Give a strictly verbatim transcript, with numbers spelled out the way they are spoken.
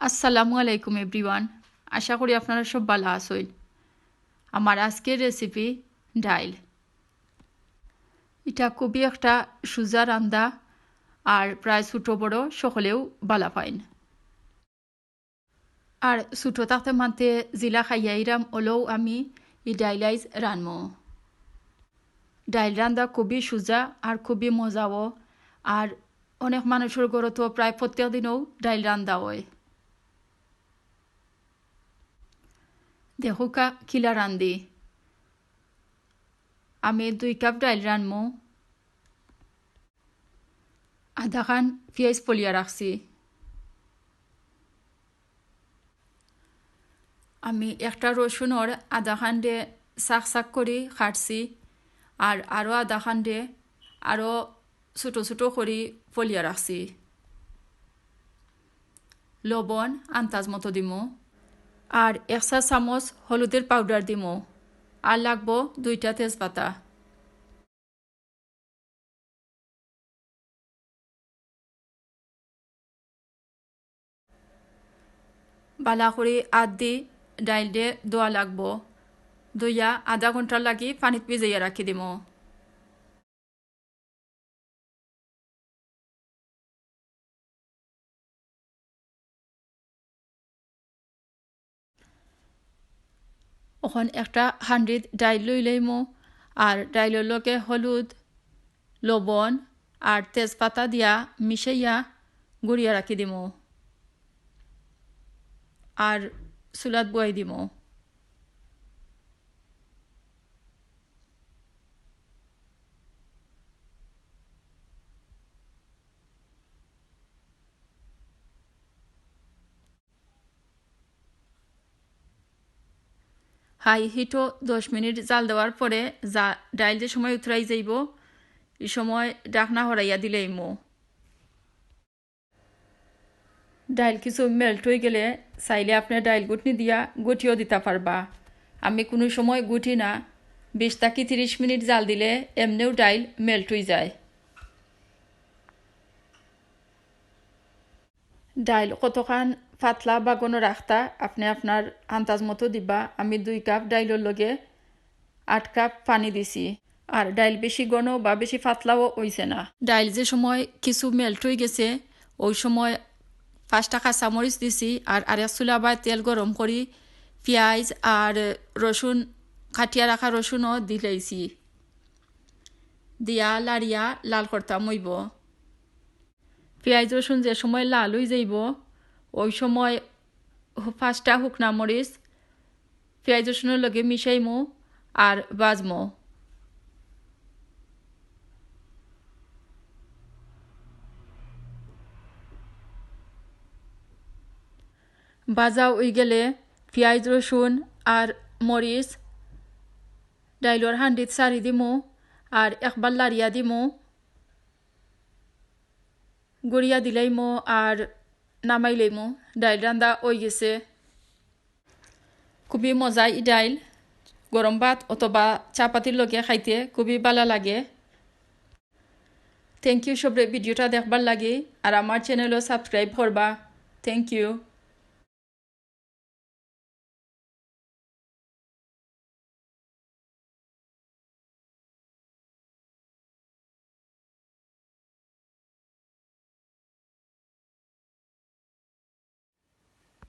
আসসালামু আলাইকুম এভরিওয়ান, আশা করি আপনারা সব ভালা আছইন। আমার আজকের রেসিপি ডাইল। ইটা খুবই একটা সুজা রান্দা, আর প্রায় ছোট বড় সকলেউ ভালা পাইন। আর ছোট থাকতে মানতে জিলা খাইয়া আইরাম অলেও আমি ই ডাইল আইজ রানমু। ডাইল রান্দা খুবই সুজা আর খুবই মজাও। আর অনেক মানুষর ঘরো তো প্রায় প্রত্যেক দিনও ডাইল রান্দা অয়। দেখউক্কা কিলা রান্দি। আমি দুই কাপ ডাইল রানমু। আধাখান পিয়াইজ ফলিয়া রাখছি। আমি একটা রসুনর আধাখান রে চাক চাক করি কাটছি, আর আরও আধাখান রে আরও ছোট ছোট করি ফলিয়া রাখছি। লবণ আন্দাজ মতো দিমু, আর এক চা চামচ হলুদের পাউডার দিমু, আর লাগবো দুইটা তেজপাতা। ভালা করি আত দি ডাইলরে ধোয়া লাগবো। ধইয়া আধা ঘন্টার লাগি পানিত ভিজাইয়া রাখি দিমু। অখন একটা হান্ডিত ডাইল লই লইমু, আর ডাইলর লগে হলুদ, লবণ আর তেজপাতা দিয়া মিশাইয়া গুড়িয়া রাখি দিমু, আর চুলাত বওয়াই দিমু। হাই হিটো দশ মিনিট জাল দেওয়ার পরে যা ডাইল যে সময় উতরাই যাইবো, ই সময় ঢাকনা হরাইয়া দিলাইমু। ডাইল কিছু মেল্ট অইগেলে চাইলে আপনে ডাইল গুটনি দিয়া গুটিও দিতা পারবা। আমি কুনু সময় গুটি না, বিশ থাকি তিরিশ মিনিট জাল দিলে এমনেউ ডাইল মেল্ট অইযায়। ডাইল কতখান পাতলা বা ঘন রাখতা, আপনে আপনার আন্দাজ মতো দিবা। আমি দুই কাপ ডাইলর লগে আট কাপ পানি দিছি। আর ডাইল বেশি ঘন বা বেশি পাতলাও অইছে না। ডাইল যে সময় কিছু মেল্ট অইগেছে, অউ সময় পাঁচটা কাঁচামরিচ দিছি, আর আরেক চুলা বায় তেল গরম করি পিয়াইজ আর রসুন কাটিয়া রাখা রসুনও দিলাইছি। দিয়া লাড়িয়া লাল করতাম অইবো। পিয়াইজ রসুন যে সময় লাল অইযাইবো, অউ সময় হু-, পাঁচটা হুকনা মরিচ পিয়াইজ রসুনর লগে মিশাইমু আর ভাজমু। ভাজা অইগেলে পিয়াইজ রসুন আর মরিচ ডাইলর হান্ডিত ছাড়ি দিমু আর একবার লাড়িয়া দিমু। গুড়িয়া দিলাইমু আর নামাইলাইমু। ডাইল রান্দা অইগেছে। খুবই মজা ই ডাইল, গরম ভাত অথবা চাপাতির লগে খাইতে খুবই ভালা লাগে। Thank you সবরে ভিডিওটা দেখবার লাগি, আর আমার চ্যানেলও সাবস্ক্রাইব করবা। Thank you।